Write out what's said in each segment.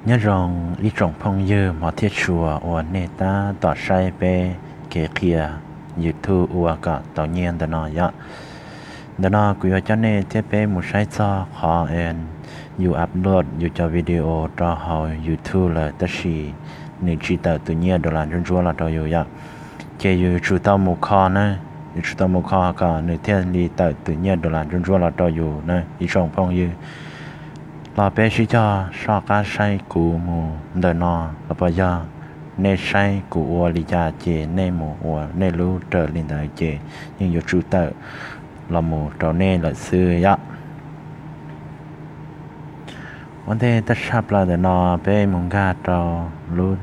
Nyob zoo ib tsoom phooj ywg hmov thiab tshua uas nej tab tom saib peb kev qhia YouTube ua kom tau nyiaj ntawm no yom. Ntawm no kuv yuav coj nej thiab peb mus saib txog qhov yus upload yus cov video rau hauv YouTube lawm tab sis nws tsis tawm tus nyiaj dollar ntsuab ntsuab los rau yus yom. Ces yus yuav tsum tau mus kho na, yuav tsum tau mus kho kom nws thiaj li tawm tus nyiaj dollar ntsuab ntsuab los rau yus na ib tsoom phooj ywg. Los peb sib cog soj qab saib kuv mus ntawm no los puas yog nej saib kuv ua li cas ces nej mus ua nej lub raws li ntawd ces yeej yuav tsum tawm los mus rau nej lawm xwb yom. Ua ntej tag tshaj plaws ntawm no peb mus nkag rau lub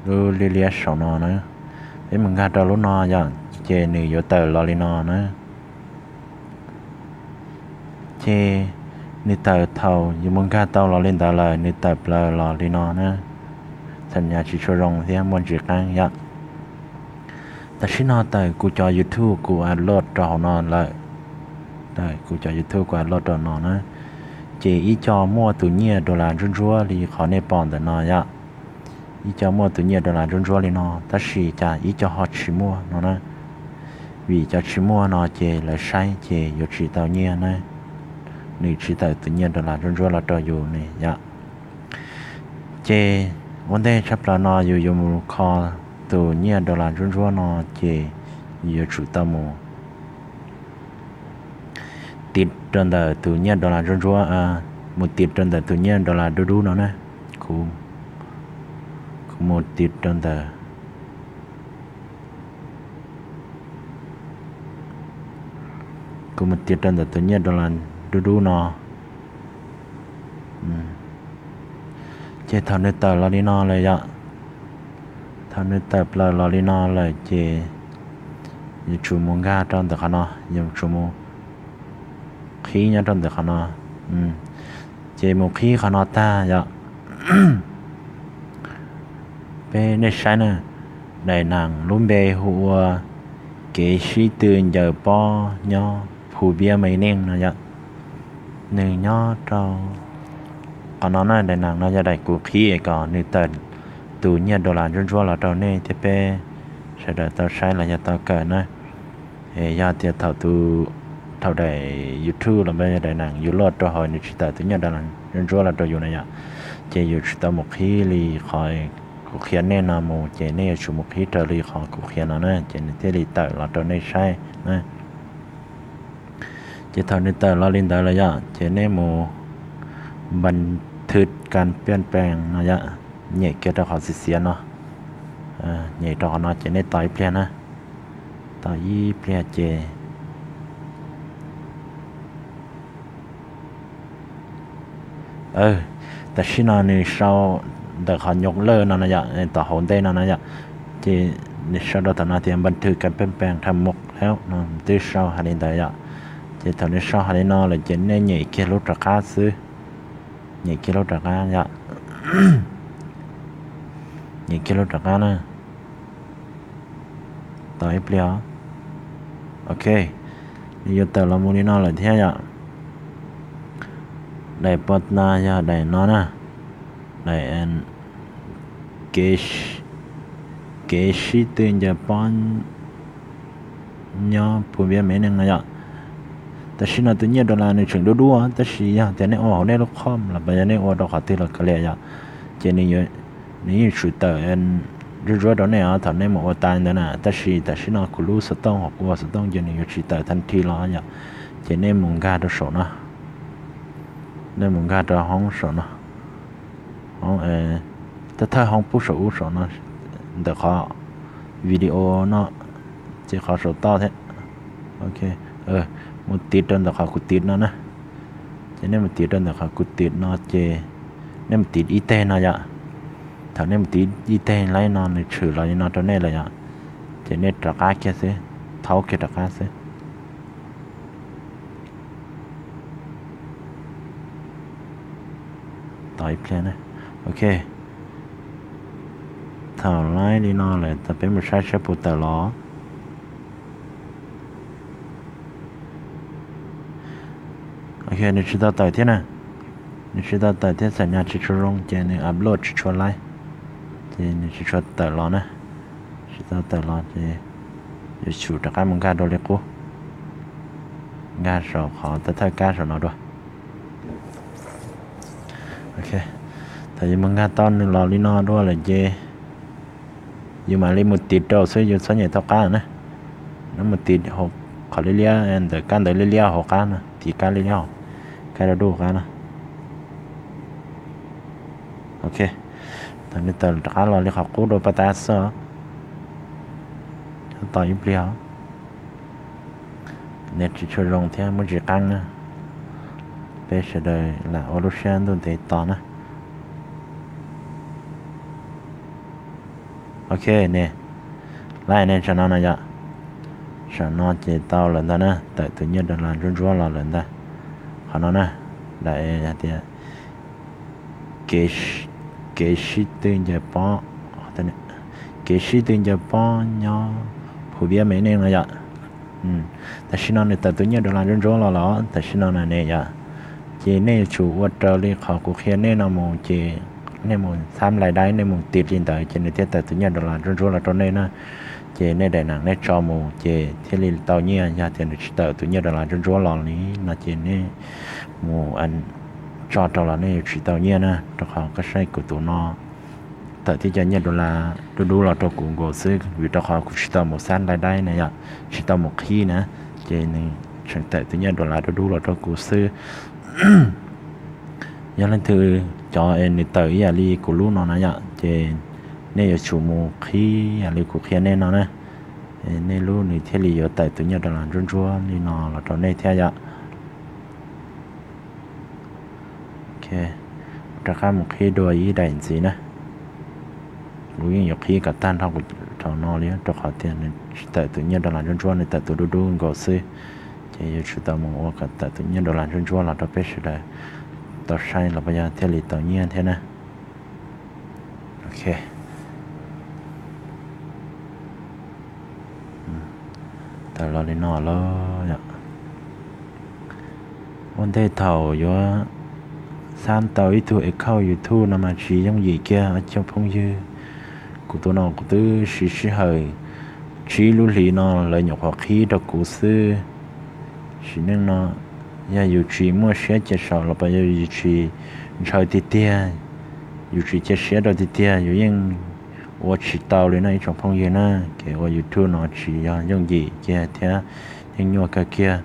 lub liab liab saum no na. Peb mus nkag rau lub no yom, ces nws yuav tawm los li no na. Ces nws tawm thaum yus mus nkag tau los li ntawd lawm nws tawm plaws los li no na. Txham nyas tsis tshua zoo thiab muaj ntsis qeeb yom. Tam sim no tawm kuv cov YouTube kuv upload rau hauv no lawm. Tawm kuv cov YouTube kuv upload rau no na. Ces ib co muaj tus nyiaj dollar ntsuab ntsuab li qhov nej pom ntawm no yom. Ib co muaj tus nyiaj dollar ntsuab ntsuab li no tab sis cas ib co ho tsis muaj no na. Vim cov tsis muaj no ces lawv saib ces yuav tsis tau nyiaj na. Nws tsis tawm tus nyiaj dollar ntsuab ntsuab los rau yus ne yom. Ces ua ntej tshaj plaws no yus yuav mus kho tus nyiaj dollar ntsuab ntsuab no ces yus yuav tsum tau mus tiv rau ntawm tus nyiaj dollar ntsuab ntsuab, mus tiv rau ntawm tus nyiaj dollar dub dub no na. Kuv, kuv mus tiv rau ntawm kuv mus tiv rau ntawm tus nyiaj dollar dub dub no. Ces thaum nws tawm los li no lawm yom, thaum nws tawm plaws los li no lawm ces yuav tsum mus nkag rau ntawm qhov no, yuav tsum mus qhib nyob rau ntawm qhov no. Ces mus qhib qhov no tag yom. Peb nej saib na, daim neem lub npe hu ua kev sib tw ncaws pob nyob Phu Viab Maiv Neej no yom. Nws nyob rau qhov no na, daim neem no yog daim kuv qhib kom nws tawm tus nyiaj dollar ntsuab ntsuab los rau nej thiab peb sawv daws tau saib los yog tau kawm na. Es yog tias thaum tus, thaum daim YouTube los yog daim neem yus load rau hauv nws tsis tawm tus nyiaj dollar ntsuab ntsuab los rau yus na yom, ces yus tsum tau mus qhib li qhov kuv qhia nej no mus, ces nej yuav tsum mus qhib raws li qhov kuv qhia no na ces nws thiaj li tawm los rau nej saib na. Ces thaum nws tawm los li ntawd lawm yom, ces nej mus npas thw kas pej pees no yom, nyem kiag rau qhov xiav xiav no, nyem rau qhov no ces nej tos ib pliag na, tos ib pliag ces tam sim no nws sau ntawm qhov nyuj lawj no no yom, tom hauv ntej no no yom, ces nws sau rau tom no tias npas thw kas pej pees tham mus lawm no, twb sau hais li ntawd yom. Ces thaum nws sau hais li no lawm ces nej nyem kiag lub rov qab xwb, nyem kiag lub rov qab yom, nyem kiag lub rov qab na. Tos ib pliag. Ok, nws yuav tawm los mus li no lawm thiab yom. Daim pos na yog daim no na, daim kev sib tw ncaws pob nyob Phu Viab Maiv Neej no yom. Tam sim no tus nyiaj dollar nws tseem dub dub tab sis yog tias nej ua hauv nej lub com los yog nej ua rau qhov twg los kav liam yom, ces nws yeej tsum tawm zuj zuab rau nej os thaum nej mus ua tas ntawd na. Tab sis tam sim no kuv lub xov tooj hos kuv ua xov tooj ces nws yuav tsis tawm tag nrho los yom. Ces nej mus nkag rau saum no, nej mus nkag rau hoob saum no, hoob, thawj thawj hoob pub saum ub saum no, ntawm qhov video no, ces qhov saum toj thiab. Ok, mus tiv rau ntawm qhov kuv tiv no na. Ces nej mus tiv rau ntawm qhov kuv tiv no ces nej mus tiv ib teg no yom. Thaum nej mus tiv ib teg laib no nws tshwm los li no rau nej lawm yom. Ces nej rov qab kiag xwb, thaub kiag rov qab xwb. Tos ib pliag na. Ok, thaum laib li no lawm tas peb mus saib saib puas tawm los. Ok, nws tsis tau tawm thiab na. Nws tsis tau tawm thiab, xam nyas tsis tshua zoo ces nws upload tsis tshua laib, ces nws tsis tshua tawm los na. Tsis tau tawm los ces yuav tsum rov qab mus nkag dua li qub, nkag saum qhov thawj kab saum no dua. Ok, thaum yus mus nkag tau nws los li no dua lawm ces yus mam li mus tiv rau xwb, yus txhob nyem thaub qab na. Nws mus tiv hauv qhov liab liab ntawm kab ntawv liab liab hauv qab no, tiv kab liab liab hauv, kab dub dub hauv qab no. Ok, thaum nws tawm rov qab los li qhov qub dua paj tab xwb, tos ib pliag os. Nws tsis tshua zoo thiab muaj tsis qeeb na. Peb sawv daws lam ua lub siab ntuj ntev tos na. Ok, ne, laib ne, tsam no na yom. Tsam no ces tau lawm ntag na, tawm tus nyiaj dollar ntsuab ntsuab los lawm ntag. Qhov no na, daim hais tias kev sib tw ncaws pob, kev sib tw ncaws pob nyob Phú Viễn Mỹ Ninh no yom. Tam sim no nws tawm tus nyiaj dollar ntsuab ntsuab los lawm tam sim no na ne yom. Ces nej yuav tsum ua raws li qhov kuv qhia nej no mus ces nej mus xab laij daib, nej mus tiv li ntawd ces nws thiaj tawm tus nyiaj dollar ntsuab ntsuab los rau nej na. Ces nej daim nees nej tso mus ces thiaj li tau nyiaj. Yog tias nws tsis tawm tus nyiaj dollar ntsuab ntsuab los li no ces nej mus tso rau los nej yuav tsis tau nyiaj na, rau qhov koj saib kuv tus no tawm tib co nyiaj dollar dub dub los rau kuv nkaus xwb, vim rau qhov kuv tsis tau mus xab laij daib na yom, tsis tau mus qhib na, ces nws tseem tawm tus nyiaj dollar dub dub los rau kuv xwb. Yog leej twg cov es nws tawm ib yam li kuv lub no na yom, ces nej yuav tsum mus qhib yam li kuv qhia nej no na, nej lub nws thiaj li yuav tawm tus nyiaj dollar ntsuab ntsuab li no los rau nej thiab yom. Ok, rov qab mus qhib dua ib daim ntxiv na. Kuv yeej yuav qhib kom tag nrho kuv thaum no li, rau qhov tias nws tsis tawm tus nyiaj dollar ntsuab ntsuab, nws tawm tus dub dub nkaus xwb. Ces yuav tsum tau mus ua kom tawm tus nyiaj dollar ntsuab ntsuab los rau peb sawv daws tau saib los pas yog thiaj li tau nyiaj thiab na. Ok, tawm los li no lawm yom. Ua ntej thaum yuav xab tau ib tug account YouTube no mas tsis yooj yim kiag ib tsoom phooj ywg. Kuv tus no kuv twb siv sij hawm tsib lub hlis no lawv nyuam qhuav qhib rau kuv xwb. Sim neej no yog yus tsis muaj siab cia saum los pas yog yus tsis ntshaw tiag tiag, yus tsis cia siab rau tiag tiag yus yeej ua tsis tau li no ib tsoom phooj ywg na. Kev ua YouTube no tsis yog yooj yim kiag thiab yeej nyuaj kawg kiag.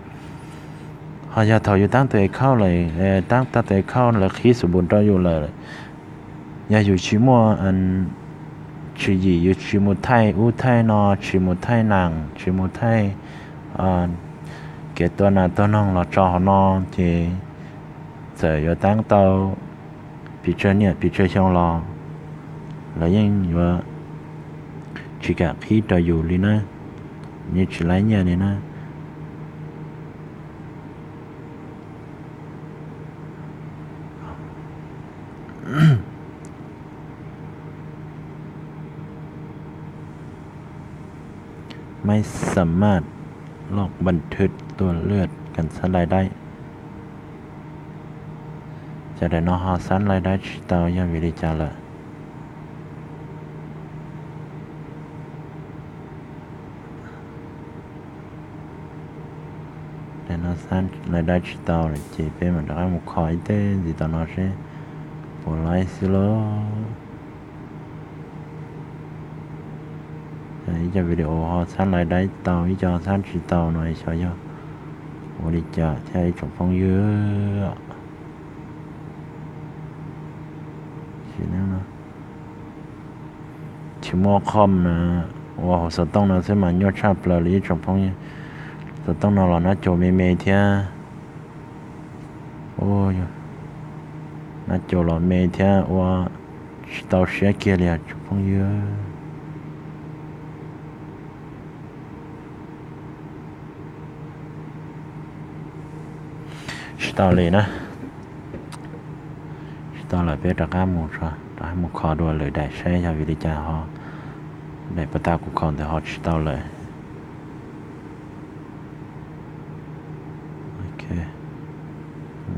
Ho yog thaum yus tab tus account lawm, tab tag tus account lawv qhib xu npus rau yus lawm, yog yus tsis muaj tswv yim, yus tsis mus thaij ub thaij no, tsis mus thaij nees, tsis mus thaij kev tua nas tua noog los tso hauv no, ces txawm yuav tab tau pes tsawg niam pes tsawg xyoo los lawv yeej yuav tsis kam qhib rau yus li na, yeej tsis laib nyiaj li na. Maiv xam maj loj npam thwj tua lwj kam xab laij daib. Cov daim no ho xab laij daib tsis tau yog vim li cas lawm? Daim no xab laij daib tsis tau lawm ces peb mam rov qab mus kho ib teg ntxiv tom no seb puas laib xwb lauj. Ib co video ho xab laij daib tau, ib co xab tsis tau no xyov yog ua li cas thiab ib tsoom phooj ywg. Tsis muaj qhov na, ua hauv xov tooj no xwb mas nyuaj tshaj plaws li ib tsoom phooj ywg. Xov tooj no los nab caus me me thiab. Nab caus los me thiab ua tsis tau siab kiag li os tsoom phooj ywg. Tsis tau li na. Tsis tau lawm peb rov qab mus, rov qab mus kho dua lwm daim saib yog vim li cas ho daim pas tag kuv kho ntawd ho tsis tau lawm. Ok,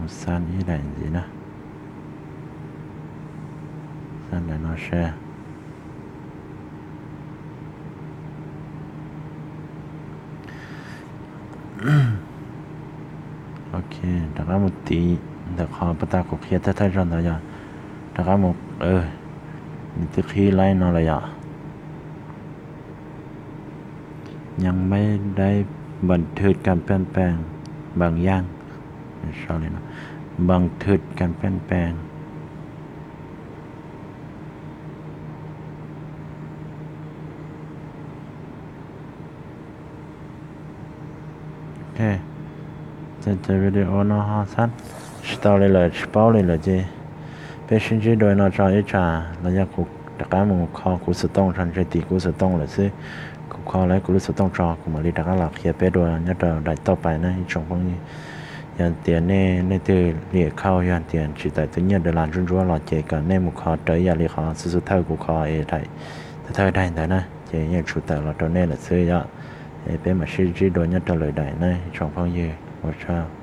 Xab ib daim ntxiv na. Xab daim no seb. Ok, rov qab mus tiv ntawm qhov pas tas kuv qhia thawj thawj zaug ntawd yog, rov qab mus, nws twb qhib laib no lawm yom. Nyeem meb daib npam thwj kas paj pees, npam yaaj, npam thwj kas paj pees. Ok, cov video no ho xab tsis tau li lawm, tsis paub li lawm ces peb sib ntsib dua no tso ib tsam los yog kuv rov qab mus kho kuv xov tooj tso, ntshe tim kuv xov tooj lawm xwb. Kuv kho lawm kuv lub xov tooj tso kuv mam li rov qab los qhia peb dua nyob rau daim tauj pais na ib tsoom phooj ywg. Yog tias nej, nej twg liam khau, yog tias tsis tawm tus nyiaj das las ntsuab ntsuab los ces kom nej mus kho raws ib yam li qhov xub xub thawj kuv kho es daim thawj thawj daim ntawd na ces yeej tsum tawm los rau nej lawm xwb yom. Es peb mam sib ntsib dua nyob rau lwm daim na ib tsoom phooj ywg, ua tsaug.